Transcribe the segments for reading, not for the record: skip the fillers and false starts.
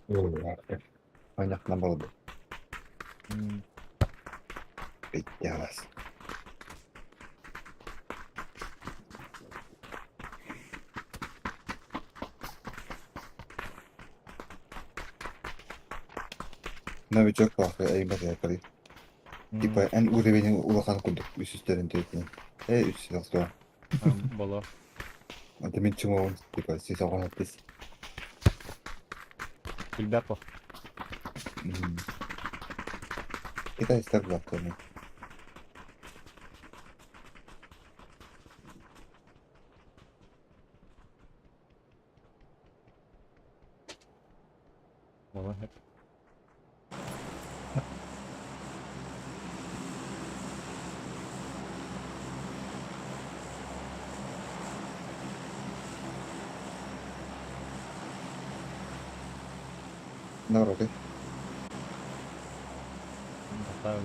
Понятно было бы. Пиздец. Новичок пахы эйбэт Типа эн уровень улахан курдук үсүстэрин төрүтүн. Э үс сыл Боло. Это мин чумовым типа сис оҕоһоппис. Билбэт по. Китайстар блактаны. Боло хеп. Наоборот. Поставили.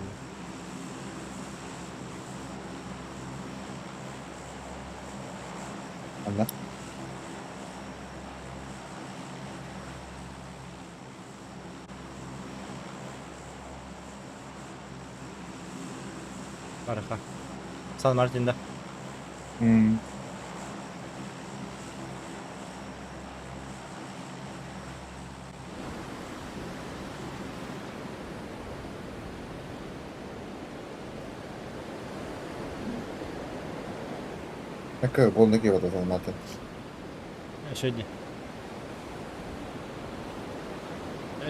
Анна. Барыха. Сан Мартинда. Такая полная кива Сан Мартин. Еще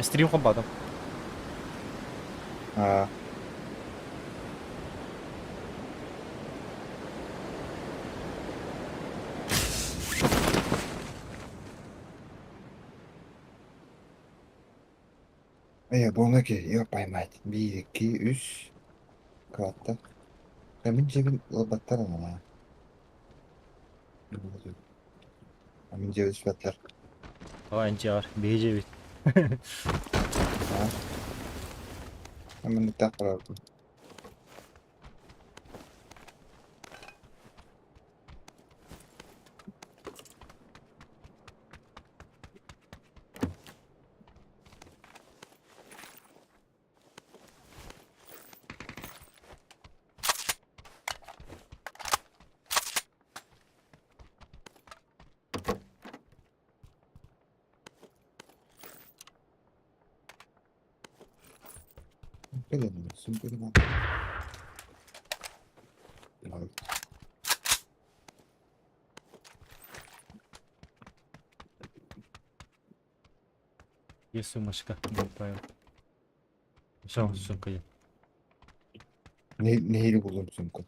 Стрим комбатом. А. Э, буолла ки, поймать. Биир, икки, үс. Кылатта. Мин дьиэбин ылбаттар ана. Мин дьиэбин түспэттэр. Aa NCR. BC bit. Мин так барабын. Кэлэн сумка Есть сумочка. Правильно. Все, сумка есть. Нэһиилэ буллум сумка.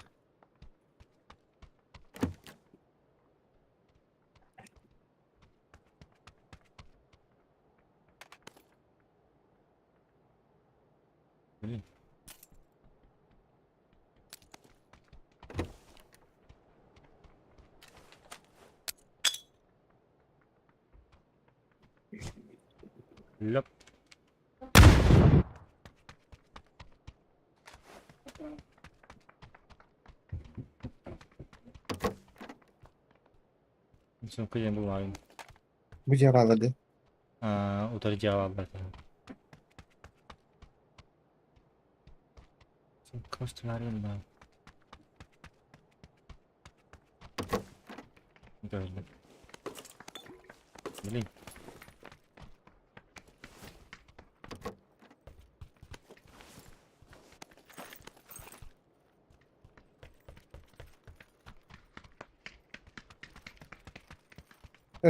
Блин. Ляп. Сумка диэн булаайын. Бу дьиэ Утары дьиэҕэ бааллар. Сумка сценарийын да. Блин.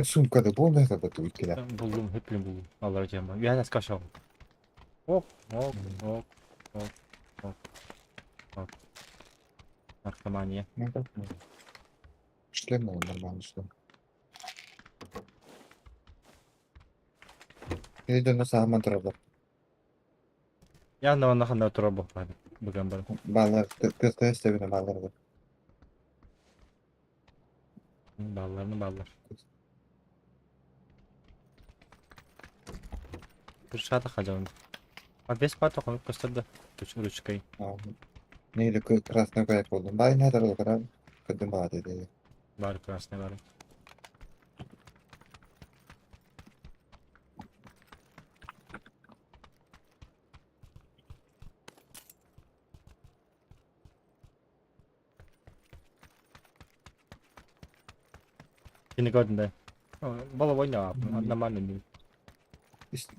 Сумкада буолла да иккилэ. Буллум, хөппүн буллум. Аллар дьиэм бар. Үөһэ скашал. Ок, ок, ок, ок, ок, ок. Наркомания. Шлем нормально шлем. Или дьоно сааман тураллар. Я на онно ханна турар буолбаат. Бүгэн баран. Баалар тыа истэбинэ баалар Баалларны бааллар. Кыршата хадьабын. А без пата хомук көстөр да. Ручкой. Нейли красный каяк болдум. Бай не таралар кырдым баа деди. Бар красный бар. Кини көрдүн Балабойна нормально мин.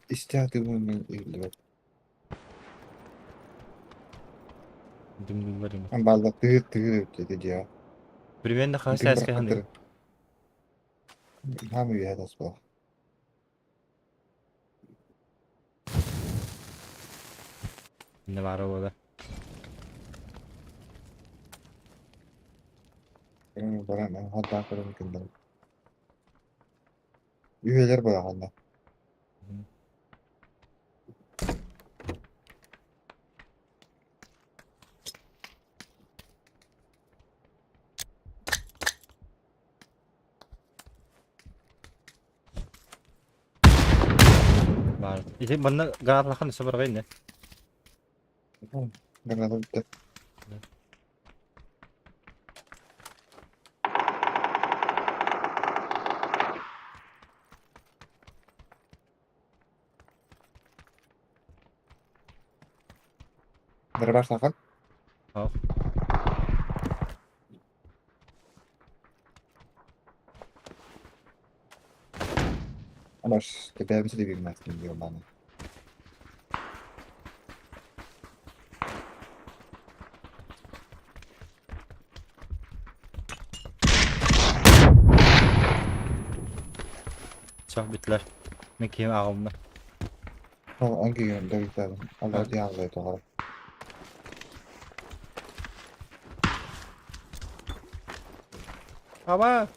Истээх тыыммын иһиллибэт. Дымнылар ими. Амбалла тыыр тыыр эбит ити дьиэҕэ. Примерно хаһыс Бүтүн сааска бырахпыттар. ханый? Хаам үөһэ таспалах. Не баара буола. Баран хатаан көрөн кэллим. Үһүөлэр быраҕаллар. Баар. Ити манна гаатлахан өссө барҕа инне. Граната бүттэ. Дробаш сахан. Ох. Анаш, тэбэбит дебилмэт диэн Все, бүттүлэр. Мин киһим аҕалына. Ол ангиген дойдутаабын. Алла диаллай тоҕо. Аба!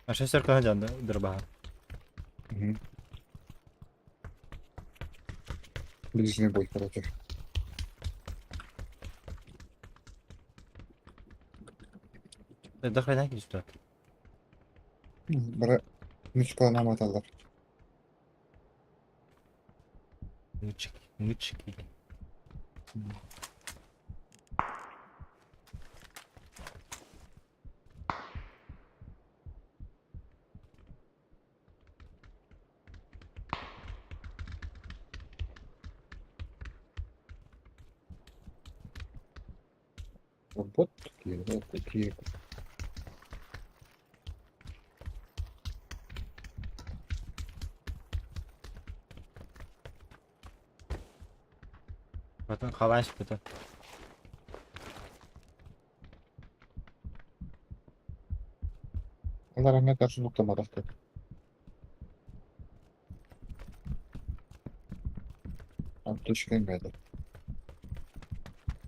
А шестерка дьанды дырбаһа. Ближний бой, короче. До хрена киһи Бары мучкалана маталлар. Мучики, мучики. Вот такие, вот такие. Потом халаан сүппүтэ. Алар эмиэ каршы нуктаматахтар. Аптечка эмиэ.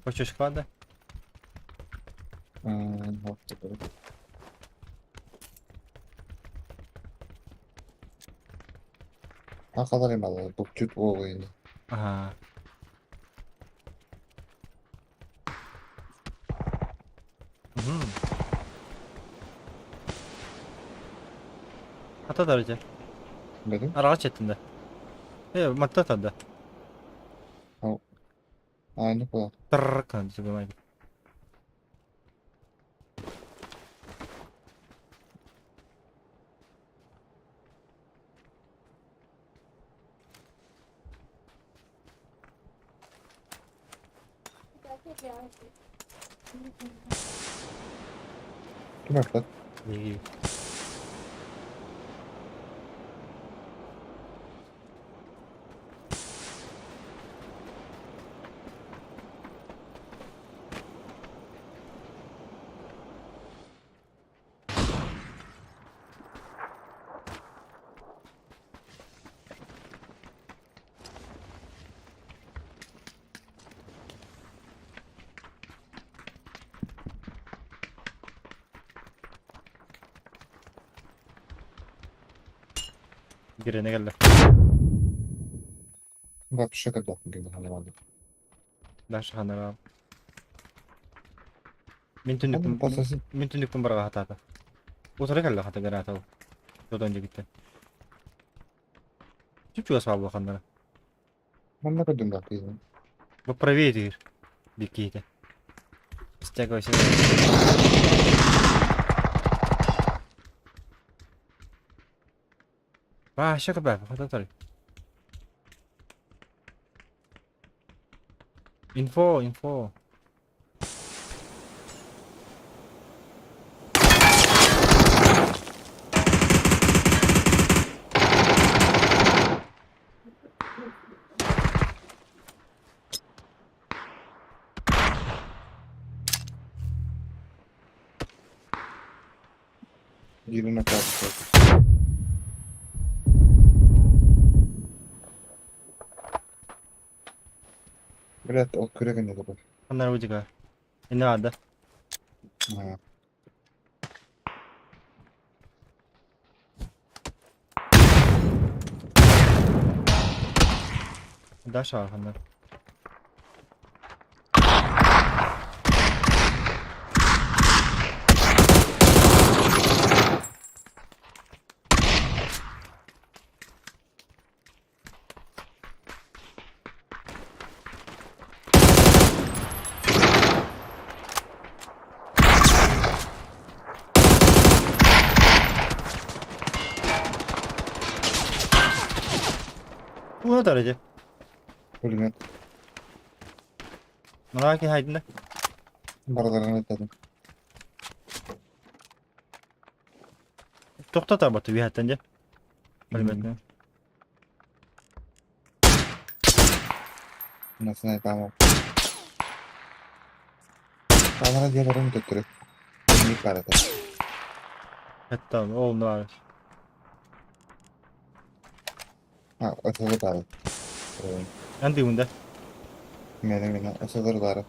Хочешь склада? Вот такой. Хахалар эмалар, букчут уолуйны. Ага. Угу. Ата дарыжа. Бэдим? Араҕа четтин да. Э, матта тарда. Айны кула. Тырр кына. Ким эппэт? И Гирене кэллэ. Вообще когда ким Дальше ханара. Мин Онун түннүкпүн пососи. мин түннүкпүн барга хатаата. Утары кэллэ хата граната. Тотон дьигиттен. Чүп-чугас баал ханнара. Манна көрдүм да киһини. Бу правее дигир. Биккиите. Стягивайся. Вообще кабе, хата. Инфо, инфо. Биирин аккаастаата. Блядь, ол күрэ гынна турар. Ханна рудика? Не надо. Аа. Даша ханна. Уна дәрәҗә. Пулемет. Мына киһи хайдында. Барыларын этәдим. Тоқтата баты үһәттен дьэ. Пулеметнен. Насына таамап. Таамара диye баран төттөрү. Ник бар этэ. Хэтта ол бар. А, өтөлөр баар. Эн дыымында. Мене мене өтөлөр баар.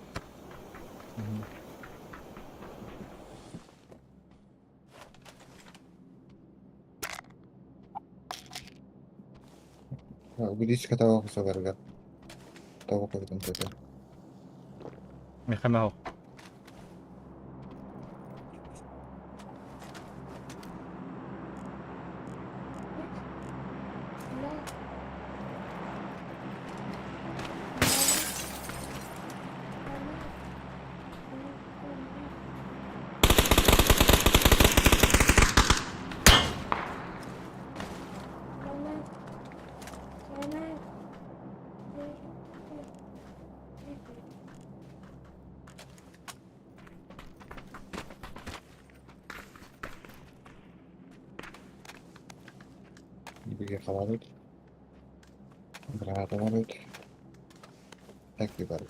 Гудичка того кусаларга. Того көрдüm төтө. Мехамахо. Биге халабыт. Граната бар бит. Так бар.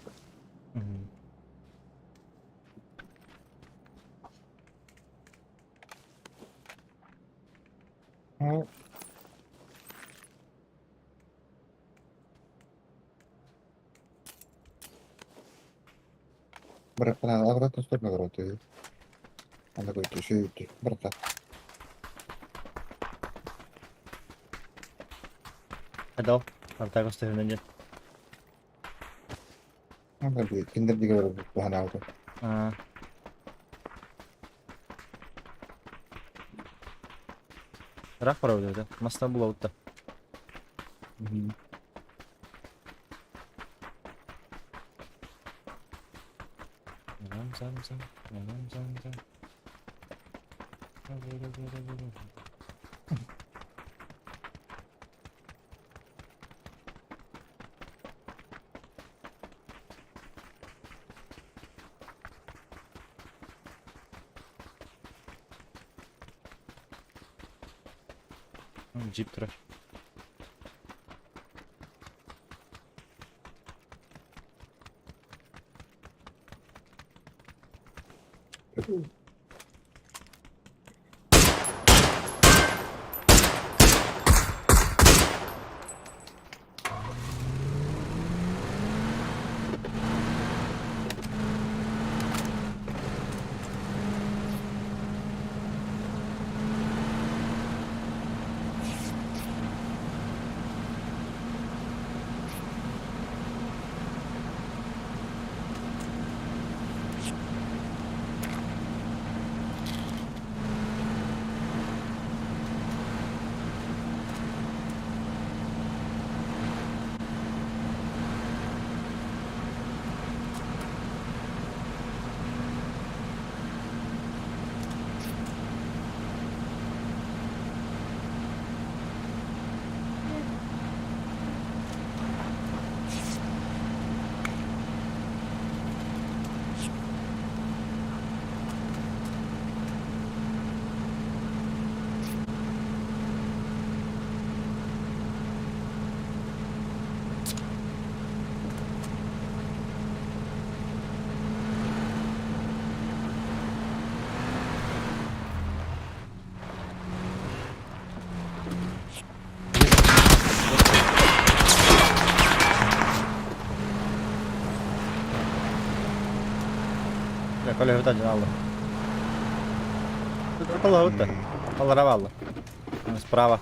Ну, Братан, обратно сторону ворота. Она говорит, еще и брата. Хадал. Артак өстөрүнэн дьэ. Она говорит, киндер диге бахана алды. Аа. Ыраах барабыт это. Мастан булабыт да. Зам зам зам зам зам. Джип турар. Колеһыта дьаналла. Колоһута. Аллара Справа.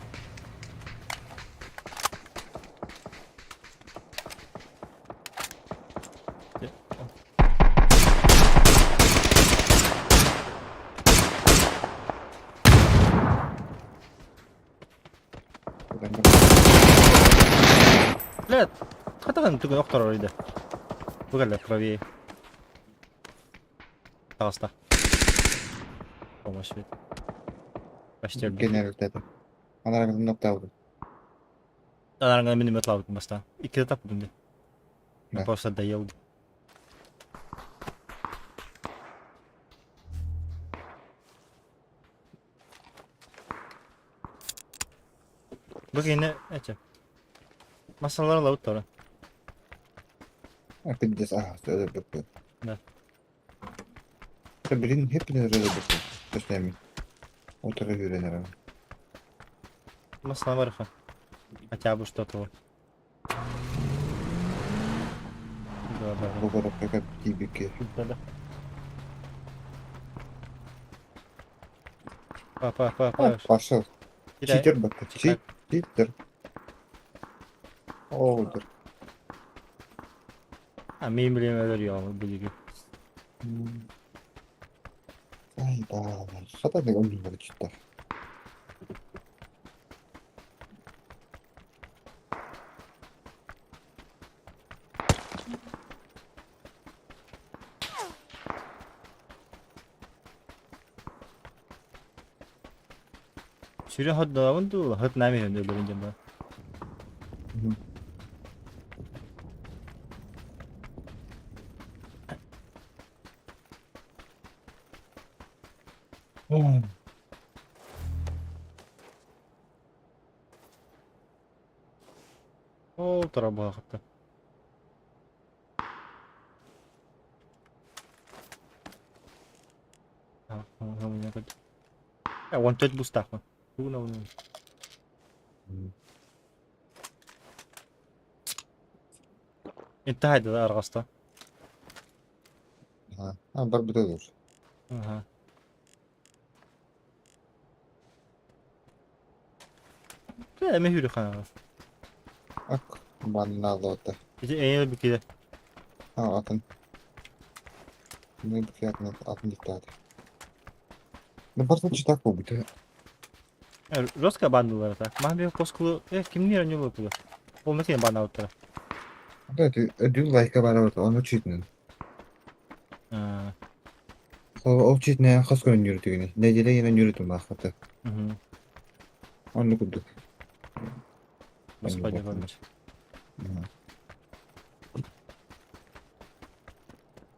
Блядь, хатаҕын тугун охторор иде. Бу кэллэ правее. Таҕыста. Помощь бит. Почти өлбүт. Генералитета. Анарагын ноктаабыт. Анарагын минимет лабытым бастаан. Иккитэ таппытым дии. Да. Просто доел. Бу киһини эчэ. Массалар ылабыт торо. Пиздец, ага, өлөрбүппүн. Да. Билин хеппин өлөрбүппүн. Точнее, утары үүрэн Массала барыха. Хотя бы что-то вот. Да, да, да. Бу городка тиийбиккэ. Да, да. Па, па, па, па. Пошел. Кидай. Читер бакка. Читер. Читер. Олдыр. А мин билим өлөр билиги. Ай, баа. Хата не оннугар читтер. Сүрүн ходдолабын дуу, хыт нами өлөрүн дем ба. Ол тура буолахта. 14 бустаахпын. Тугун Интahayda да арҕаста. А, барбыта olur. Аха. Эме хүрү хана. Ак, банналота. Ити эйе бикиде. А, атын. Не бикиятны атын диктат. Ну, просто читак болбут. Жестко бандылар так. Ман бир коскулу, кимнир не болду. Ол некен банауттара. Да, ты өдүл лайка бар оны читнен. Ол читнен хас көрөн жүрүтүгүнэ. Неделе йенен жүрүтүм бахаты. Онну курдук. Господи, помочь.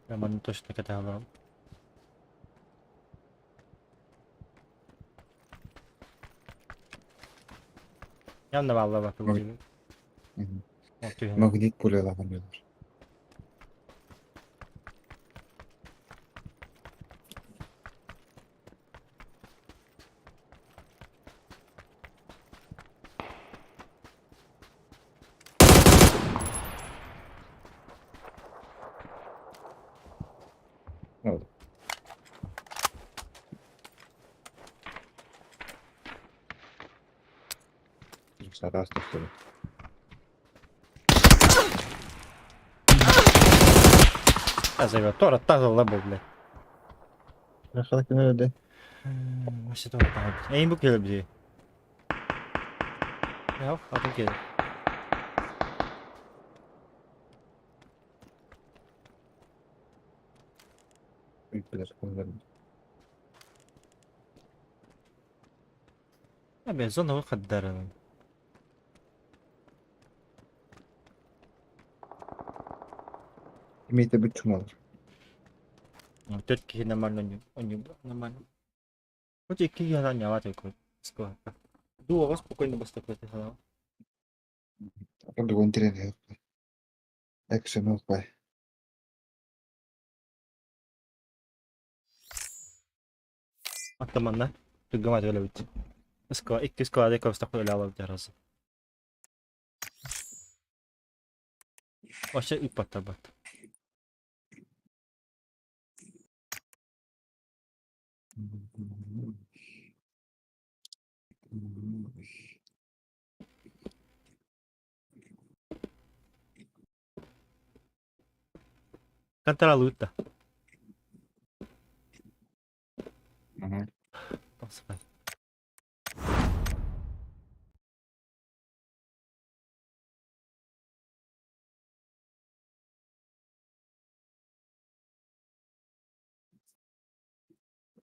Я маны точно кете алам. Янна балла бак бу. Магнит пулялаган diyorlar. Ne oldu? Сарас тахсыбыт. Азайба, тора тазалла бу, блядь. Рахат ким өлдө? Вообще тора тагы. Эйин бу келип бии. Яв, атын келип. Билер konularım. Abi зона выход. Имейте бит чумалар. Төрт киһи нормально нормально. Хоть икки киһи няват экой. Дуоҕа спокойно бастакы хала. Дугун тирен Экшен окпай. Аттаманна тугамат өлөбүт. Сква икки сквада көстөк өлө алып жарасы. Вообще үп баттар бат. Контролуют да.